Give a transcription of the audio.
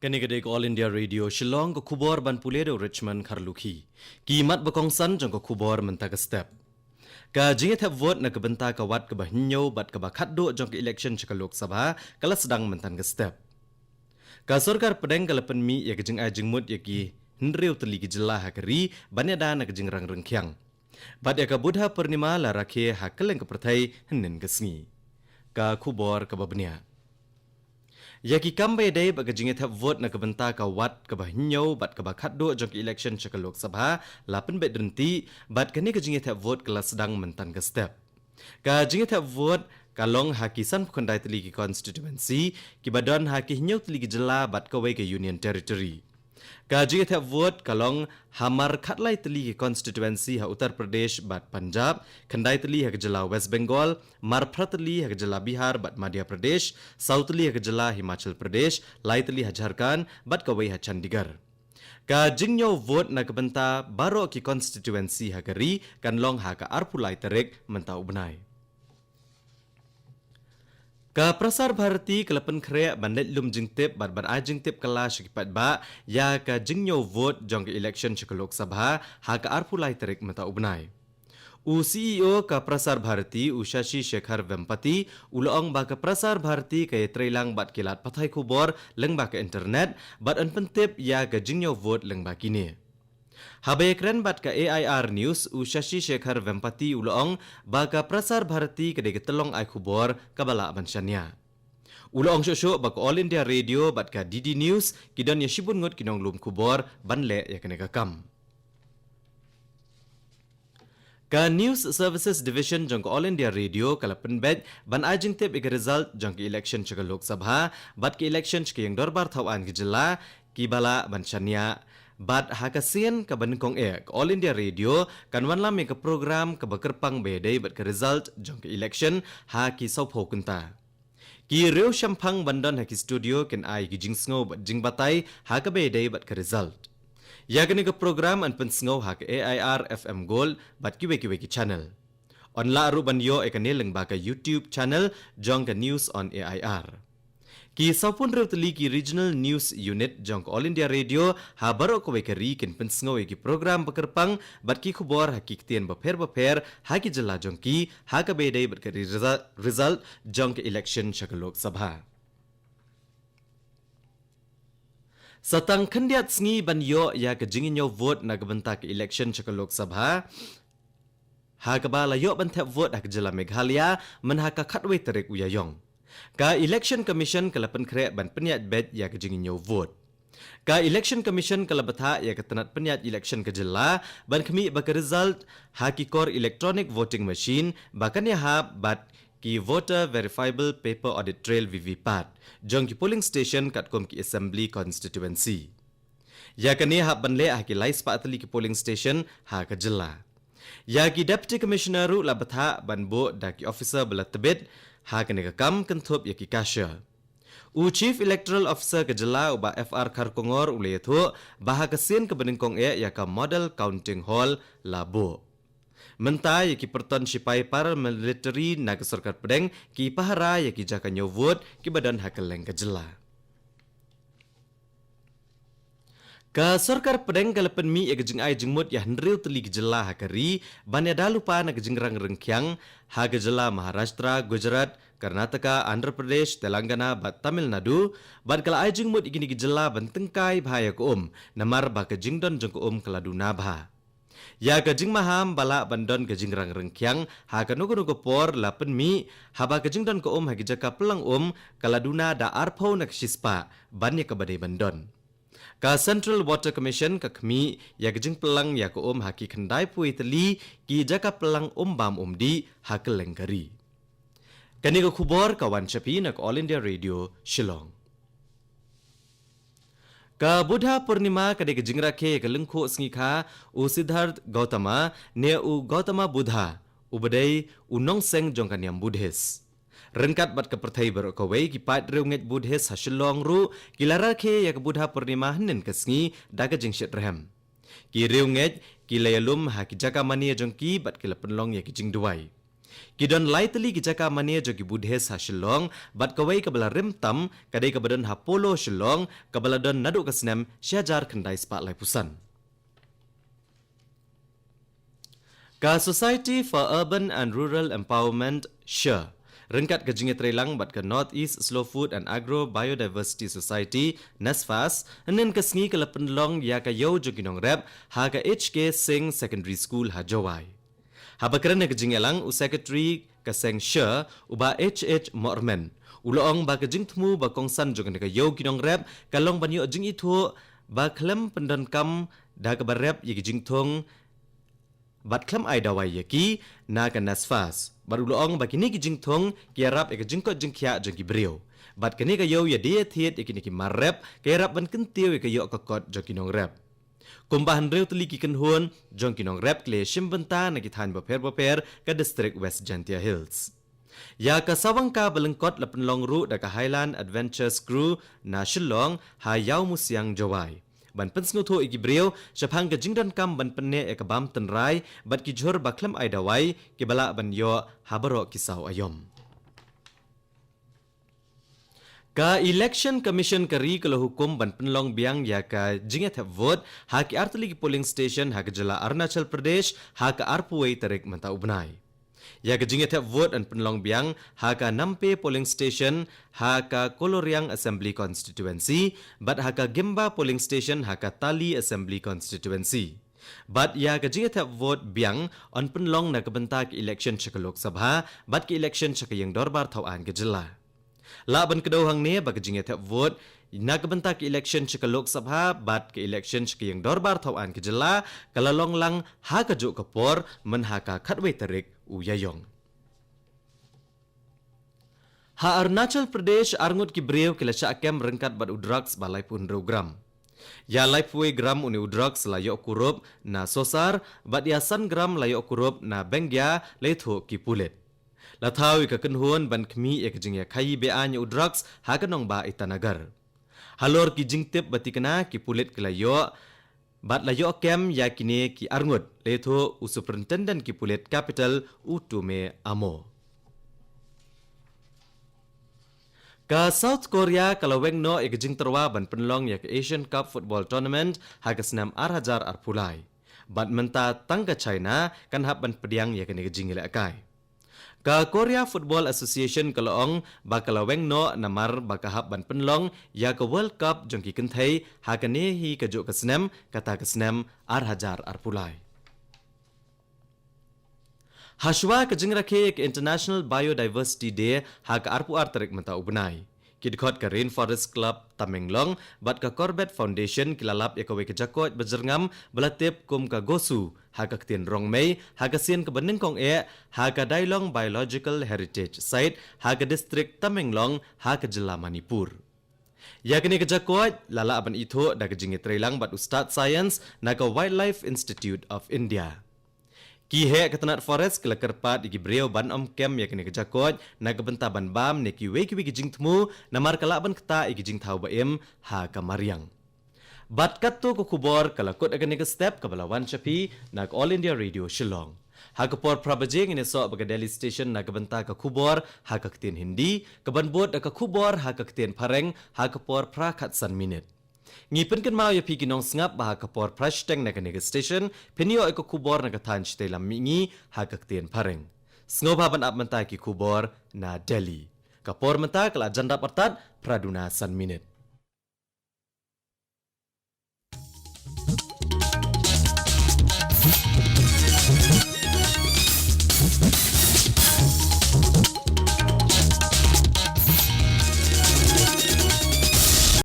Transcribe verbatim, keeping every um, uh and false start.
Kane ka dei ka All India Radio Shillong, ka khubor ban pule da u Richmond Kharlukhi. Ki mat ba kongsan jong ka khubor mynta ka step. Ka jingïathep vote na ka bynta ka wat kaba hynñiew bad kaba khatduh jong ka election sha ka Lok Sabha ka la sdang mynta ka step. Ka sorkar pdeng ka la pynmih ïa ka jingai jingmut ïa ki hynriew tylli ki jylla ha ka ri ban ïada na ka jingrang ryngkhiang. Bad ïa ka Buddha Purnima la rakhe ha kylleng ka pyrthei hynnin ka sngi. Ka khubor kaba bniah. Ïa ki kam ba ïadei bad ka jingïathep vote na ka bynta ka wat kaba hynñiew bad kaba khatduh jong ka election sha ka Lok Sabha la pynbeit ryntih, bad kane ka jingïathep vote ka la sdang mynta ka step. Ka jingïathep vote ka long ha ki sanphew khyndai tylli ki constituency, kiba don ha ki hynñiew tylli ki jylla bad kawei ka Union Territory. Ka jingïathep vote ka long ha mar khatlai tylli ki constituency ha Uttar Pradesh bad Punjab, khyndai tylli ha ka jylla West Bengal, mar phra tylli ha ka jylla Bihar bad Madhya Pradesh, saw tylli ha ka jylla Himachal Pradesh, lai tylli ha Jharkhand bad kawei ha Chandigarh. Ka jingñiew vote na ka bynta baroh ki constituency ha ka ri kan long ha ka arphew lai tarik mynta u bnai. Ka Prasar Bharati ka la pynkhreh ban leit lum jingtip bad ban ai jingtip kylla sha ki paidbah ïa ka jingñiew vote jong ka election sha ka Lok Sabha ha ka arphew lai tarik mynta u bnai. U C E O ka Prasar Bharati, u Shashi Shekhar Vempati, u la ong ba ka Prasar Bharati ka ïatreilang bad ki lad pathai khubor lyngba ka internet bad yn pyntip ïa ka jingñiew vote lyngba kine. Haba ïakren bad ka A I R News, u Shashi Shekhar Vempati u la ong ba ka Prasar Bharati ka dei ka tyllong ai khubor kaba lah ban shaniah. U la ong shuh shuh ba ka All India Radio bad ka D D News ki don ïa shibun ngut ki nonglum khubor ban leh ïa kane ka kam. Ka News Services Division jong ka All India Radio ka la pynbeit ban ai jingtip ïa ka result jong ka election sha ka Lok Sabha bad ka election sha ka Ïing Dorbar Thaw Aiñ ka jylla kiba lah ban shaniah. Bad ha ka sien kaba nyngkong eh, ka All India Radio kan wanlam ïa ka program kaba kyrpang ba ïadei bad ka result jong ka election ha ki sawphew kynta. Ki riew shemphang ban don ha ki studio kin ai ki jingsngew bad jingbatai ha kaba ïadei bad ka result. Ïa kane ka program yn pynsngew ha ka A I R F M Gold bad kiwei kiwei ki channel. Yn lah ruh ban ïoh ïa kane lyngba ka YouTube channel jong ka News on A I R. Ki sawphew hynriew tylli ki Regional News Unit jong ka All India Radio ha baroh kawei ka ri kin pynsngew ïa ki program ba kyrpang bad ki khubor ha ki ktien bapher bapher ha ki jylla jong ki ha kaba ïadei bad ka result, result jong ka election sha ka Lok Sabha. Sa tang khyndiat sngi ban ïoh ïa ka jingñiew vote na ka bynta ka election sha ka Lok Sabha, ha kaba la ïoh ban thep vote ha ka jylla Meghalaya mynha ka khatwei tarik u Ïaïong. Ka Election Commission ka la pynkhreh ban pynïaid beit ïa ka jingñiew vote. Ka Election Commission ka la bthah ïa ka tnat pynïaid election ka jylla ban khmih ba ka result ha ki kor electronic voting machine ba kan ïahap bad ki voter verifiable paper audit trail, V V pat, jong ki polling station katkum ki assembly constituency. Ïa kane hap ban leh ha ki lai spah tylli ki polling station ha ka jylla. Ïa ki Deputy Commissioner ruh la bthah ban buh da ki officer ba la tbit ha kane ka kam kynthup ïa ki cashier. U Chief Electoral Officer ka jylla u Bah F R Kharkongor u la ïathuh ba ha ka sien kaba nyngkong eh ïa ka Model Counting Hall la buh. Mynta ïa ki pyrton shipai paramilitary na ka sorkar pdeng ki pahara ïa ki jaka ñiew vote kiba don ha kylleng ka jylla. Ka sorkar pdeng ka la pynmih ïa ka jingai jingmut ïa hynriew tylli ki jylla ha ka ri ban ïada lypa na ka jingrang ryngkhiang ha ka jylla Maharashtra, Gujarat, Karnataka, Andhra Pradesh, Telangana bad Tamil Nadu, bad ka la ai jingmut ïa kine ki jylla ban tyngkai bha ïa ka um namar ba ka jingdon jong ka um ka la duna bha. Ïa ka jingmaham ba lah ban don ka jingrang ryngkhiang ha kano kano ka por la pynmih haba ka jingdon ka um ha ki jaka pyllang um ka la duna da arphew na ka shispah ban ïa kaba dei ban don. Ka Central Water Commission ka khmih ïa ka jingpyllang ïa ka um ha ki khyndai phew tylli ki jaka pyllang um bam um dih ha kylleng ka ri. Kane ka khubor ka wan sha phi na ka All India Radio Shillong. Ka Buddha Purnima ka dei ka jingrakhe ïa ka lyngkhuh sngi kha u Siddharth Gautama ne u Gautama Buddha, uba dei u nongseng jong ka niam Buddhist. Ryngkat bad ka pyrthei baroh kawei, ki paid riewngeit Buddhist ha Shillong ruh ki la rakhe ïa ka Buddha Purnima hynnin ka sngi da ka jingshitrhem. Ki riewngeit ki la ïalum ha ki jaka mane jong ki bad ki la pynlong ïa ki jingduwai. Ki don lai tylli ki jaka mane jong ki Buddhist ha Shillong, bad kawei kaba la rim tam ka dei kaba don ha Polo, Shillong, kaba la don naduh ka snem shi hajar khyndai spah laiphew san. Ka Society for Urban and Rural Empowerment, SHUR, ryngkat ka jingïatreilang bad ka North East Slow Food and Agro Biodiversity Society, NESFAS, hynnin ka sngi ka la pynlong ïa ka ïew jong ki nongrep ha ka H K Singh Secondary School ha Jowai. Haba kren ha ka jingïalang, u Secretary ka seng SHUR, u Bah H H Mormen, u la ong ba ka jingthmu ba kongsan jong kane ka ïew ki nongrep ka long ban ïoh jingithuh ba khlem pyndonkam da kaba rep ïa ki jingthung bad khlem ai dawai ïa ki na ka NESFAS. Bad u la ong ba kine ki jingthung ki ïarap ïa ka jingkoit jingkhiah jong ki briew. Bad kane ka ïew ïadie ïathied ïa kine ki mar rep ka ïarap ban kyntiew ïa ka ïoh ka kot jong ki nongrep. Kumba hynriew tylli ki kynhun jong ki nongrep ki la shim bynta na ki thaiñ bapher bapher ka district West Jaintia Hills. Ïa ka sawdong ka ba lyngkot la pynlong ruh da ka Highland Adventures Crew na Shillong ha Ïawmusiang, Jowai, ban pynsngewthuh ïa ki briew shaphang ka jingdonkam ban pynneh ïa ka bam tynrai bad ki jhur ba khlem ai dawai kiba lah ban ïoh ha baroh ki saw aïom. Ka Election Commission ka ri ka la hukum ban pynlong biang ïa ka jingïathep vote ha ki artylli ki polling station ha ka jylla Arunachal Pradesh ha ka arphew wei tarik mynta u bnai. Ïa ka jingïathep vote yn pynlong biang ha ka Nampe polling station ha ka Koloriang Assembly Constituency bad ha ka Gimba polling station ha ka Tali Assembly Constituency. Bad ïa ka jingïathep vote biang yn pynlong na ka bynta ka election sha ka Lok Sabha bad ka election sha ka Ïing Dorbar Thawaiñ ka jylla. Lah ban kdew hangne ba ka jingïathep vote na ka bynta ka election sha ka Lok Sabha bad ka election sha ka Ïing Dorbar Thawaiñ ka jylla ka la long lang ha kajuh ka por, myn ha ka khatwei tarik u Ïaïong. Ha Arunachal Pradesh, arngut ki briew ki la shah kem ryngkat bad u drugs ba laiphew hynriew gram. Ïa laiphew wei gram une u drugs la ïoh kurup na Sosar, bad ïa san gram la ïoh kurup na Bengia, la ïathuh ki pulit. La thaw ïa ka kynhun ban khmih ïa ka jingïakhaii be-aiñ ïa u drugs ha ka nongbah Itanagar. Halor ki jingtip ba thikna, ki pulit ki la ïoh bad la ïoh kem ïa kine ki arngut, la ïathuh u Superintendent ki pulit Capital, u Tume Amo. Ka South Korea ka la weng noh ïa ka jingtyrwa ban pynlong ïa ka Asian Cup Football Tournament ha ka snem ar hajar arphew lai. Bad mynta tang ka China kan hap ban pdiang ïa kane ka jingïalehkai. Ka Korea Football Association ka la ong ba ka la weng noh namar ba ka hap ban pynlong ïa ka World Cup jong ki kynthei ha kane hi kajuh ka snem, kata ka snem ar hajar arphew lai. Hashwa ka jingrakhe ïa ka International Biodiversity Day ha ka arphew ar tarik mynta u bnai, ki dkhot ka Rainforest Club Tamenglong bad ka Corbett Foundation ki la lap ïa kawei ka jakoit bajyrngam ba la tip kum ka Gosu ha ka ktien rongmei, ha ka sien kaba nyngkong eh ha ka Dailong Biological Heritage Site ha ka district Tamenglong ha ka jylla Manipur. Ïa kane ka jakoit la lah ban ithuh da ka jingïatreilang bad u stad science na ka Wildlife Institute of India. Ki heh ka tnat forest ki la kyrpad ïa ki briew ban ym kem ïa kane ka jakoit na ka bynta ban bam ne kiwei kiwei ki jingthmu, namar ka lah ban ktah ïa ki jingthaw ba im ha ka mariang. Bad katto ka khubor ka la kut ha kane ka step kaba la wan sha phi na ka All India Radio Shillong. Ha ka por phra baje ngin ïasoh bad ka Delhi Station na ka bynta ka khubor ha ka ktien Hindi, kaban bud da ka khubor ha ka ktien Phareng ha ka por phra khatsan minit. Ngi pynkynmaw ïa phi ki nongsngap ba ha ka por phra shiteng na kane ka station phin ïoh ïa ka khubor na ka thaiñ shatei lam mihngi ha ka ktien Phareng. Sngewbha ban ap mynta ki khubor na Delhi. Ka por mynta ka la jan dap artat phra duna san minit.